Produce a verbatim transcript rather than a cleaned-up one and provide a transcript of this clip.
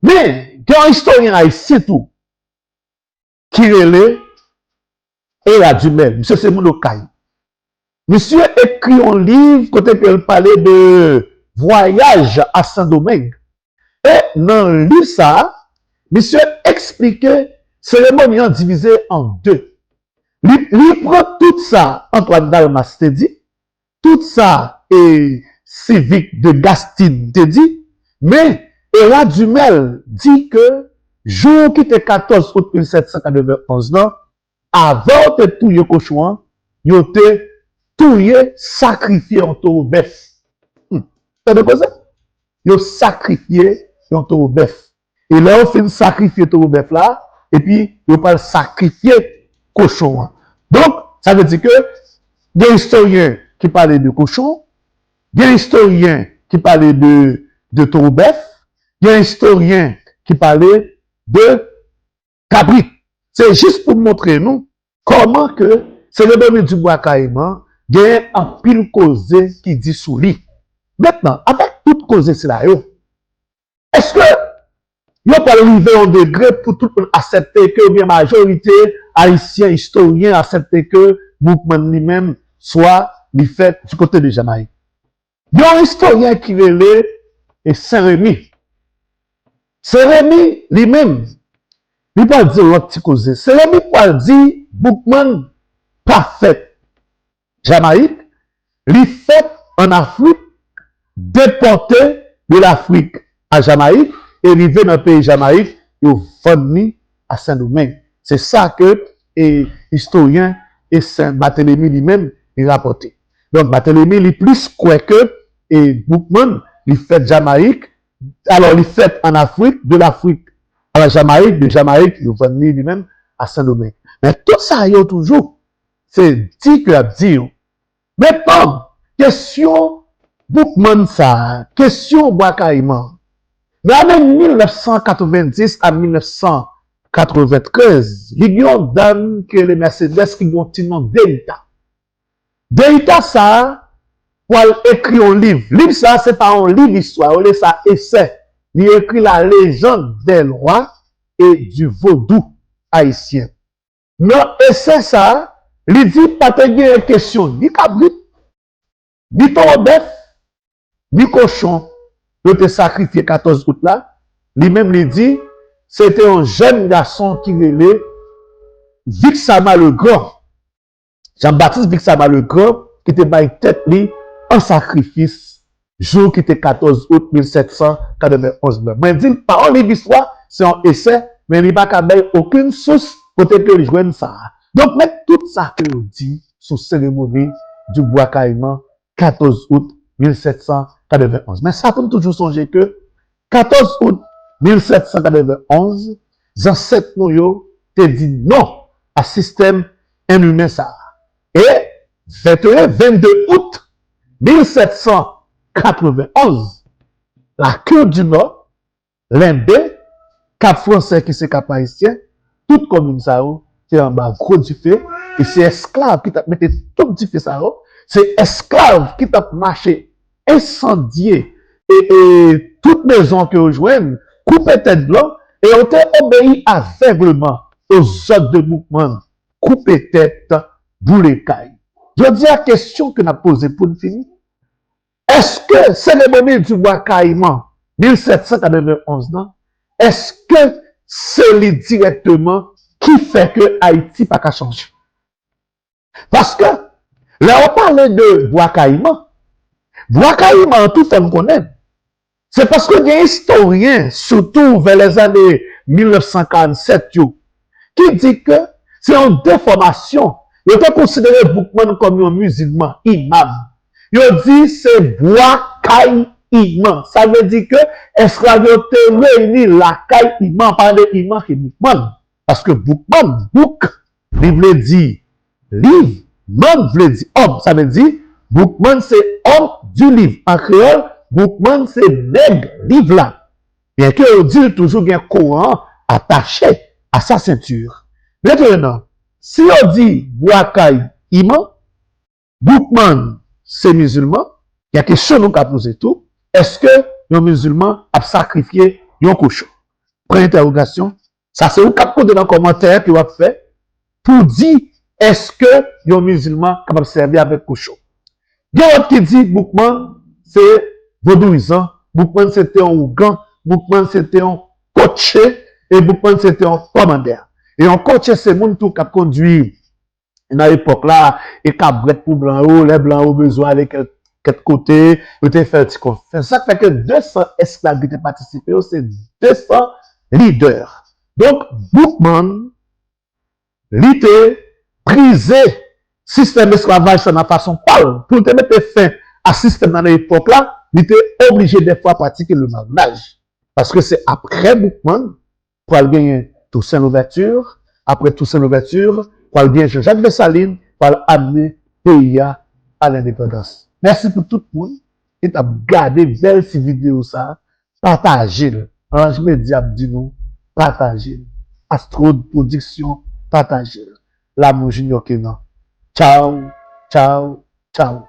Men, gen yon istoryen ayisyen tou ki rele Hérard Dumesle. Misye se moun Okay. Misye ekri yon liv kote ke l pale de vwayaj a Sendomeng. E nan liv sa a, misye eksplike seremoni an divize an de. Li, li pran tout sa Antoine Dalmas te di, tout sa e Civic de Gastine te di, men Hérard Dumesle di ke jou ki te katòz out mil sèt san katrevenn onz lan, avan yo te touye kochon an, yo te touye, sakrifye yon towo bèf. Hmm. Tande koze? Yo sakrifye yon towo bèf. E lè yo fin sakrifye towo bèf la, epi yo pral sakrifye kochon an. Donk, sa vle di ke gen istoryen ki pale de kochon, gen istoryen ki pale de, de towo bèf, gen istoryen ki pale de kabrit. Se jis pou montre nou kòman ke seremoni di Bwa Kayiman genyen anpil koze ki di sou li. Mentnan, avèk tout koze sila yo, èske yo pral rive yon degre pou tout moun aksepte ke, oubyen majorite ayisyen, istoryen aksepte ke Boukman li menm, swa li fèt di kote de Jamayik? Yon istoryen ki rele e Sen Remi. Sen Remi, li menm, li pral di lòt ti koze. Sen Remi pral di Boukman pa fèt Jamayik, li fèt an Afrik, depòte de Lafrik a Jamayik, e rive nan peyi Jamayik, yo vann li a Sendomeng. Se sa ke, e, istoryen e Sen Bathélemy li menm, li rapòte. Donk, Bathélemy, li plis kwè ke, e, Boukman, li fèt Jamayik, alò, li fèt an Afrik, de Lafrik a la Jamayik, de Jamayik, yo vann li, li menm, a Sendomeng. Men tout sa yo toujou, se di ke y ap di yo. Mentnan, kesyon Boukman sa a, kesyon Bwa Kayiman. Nan ane mil nèf san katrevenndis a mil nèf san katreventrèz, li gen yon dam ki rele Mercedes ki gen yon ti non Deyita. Deyita sa a pral ekri yon liv. Liv sa a se pa yon liv istwa, yo rele sa esè. Li ekri La légende des lois et du vaudou haïtien. Nan esè sa a, li di pa te gen kesyon ni kabrit, ni towo bèf, ni kochon yo te sakrifye katòz out la. Li menm li di, se te yon jèn gason ki rele Vixama Legrand. Jean-Baptiste Vixama Legrand ki te bay tèt li an sakrifis jou ki te katòz out mil sèt san katrevenn onz la. Mwen di l pa yon liv istwa, se yon esè, men li pa ka bay okenn sous kote ke l jwenn sa a. Donk, men tout sa ke yo di sou seremoni di Bwa Kayiman katòz out mil sèt san katrevenn onz. Men sa pou n toujou sonje ke katòz out mil sèt san katrevenn onz, zansèt nou yo te di non a sistèm ennimen sa a. E venteyen, vennde out mil sèt san katrevenn onz, Lakir di Nò, Lenbe, Kap Fransè ki se Kap Ayisyen, tout komin sa yo te anba gwo dife, e se esklav ki t ap mete tout dife sa yo, se esklav ki t ap mache ensandye e, e tout mezon ke yo jwenn, koupe tèt blan, e yo te obeyi avègleman aux ordres de Boukman, koupe tèt, boule kay. Jodi a, kesyon ke n ap poze pou n fini, èske seremoni di Bwa Kayiman mil sèt san katrevenn onz nan, èske se li dirèkteman ki fè ke Ayiti pa ka chanje? Paske, lè yo pale de Bwa Kayiman, Bwa Kayiman an tou fè n konnen, se paske gen istoryen, sitou vè lèzane mil nèf san karannsèt yo, ki di ke se yon defòmasyon. Yo te konsidere Boukman kòm yon mizilman, imam. Yo di se Bwa Kay Iman. Sa vle di ke esklav yo te reyini lakay Iman, pa de Iman ki Boukman. Paske Boukman, bouk, li vle di liv, man vle di òm. Sa vle di, Boukman se homme du livre. An kreyòl, Boukman se nèg liv la. Byenke yo di l toujou gen Koran an atache a sa senti. Mentnan, si yo di Bwa Kay Iman, Boukman se mizilman, gen kesyon nou ka poze tou, èske yon mizilman ap sakrifye yon kochon? pwen entèwogasyon. Sa se ou k ap pote nan kòmantè ke w ap fè pou di èske yon mizilman kapab sèvi avèk kochon. Gen lòt ki di Boukman se vodouyizan, Boukman se te yon ougan, Boukman se te yon kotche, e Boukman se te yon kòmandè. E yon kotche se moun tou k ap kondwi nan epòk la, e kabrèt pou blan yo, lè blan yo bezwen ale kèk, kèk kote, yo te fè l ti konfyans. Sa k fè ke de san esklav ki te patisipe yo, se de san lidè. Donk, Boukman, li te brize sistèm esklavaj sa nan fason pa l, pou l te mete fen a sistèm nan nan epòk la, li te oblije dèfwa pratike le maryaj. Paske se apre Boukman, pral genyen Toussaint Louverture, apre Toussaint Louverture, pral genyen Jean-Jacques Dessalines, pral amene peyi a a lendepandans. Mèsi pou tout moun ki t ap gade bèl ti videyo sa, pataje l. Orange Media ap di nou, pataje l. Astrode Production, pataje l. Lamour Junior Kenan. Tchaw, tchaw, tchaw.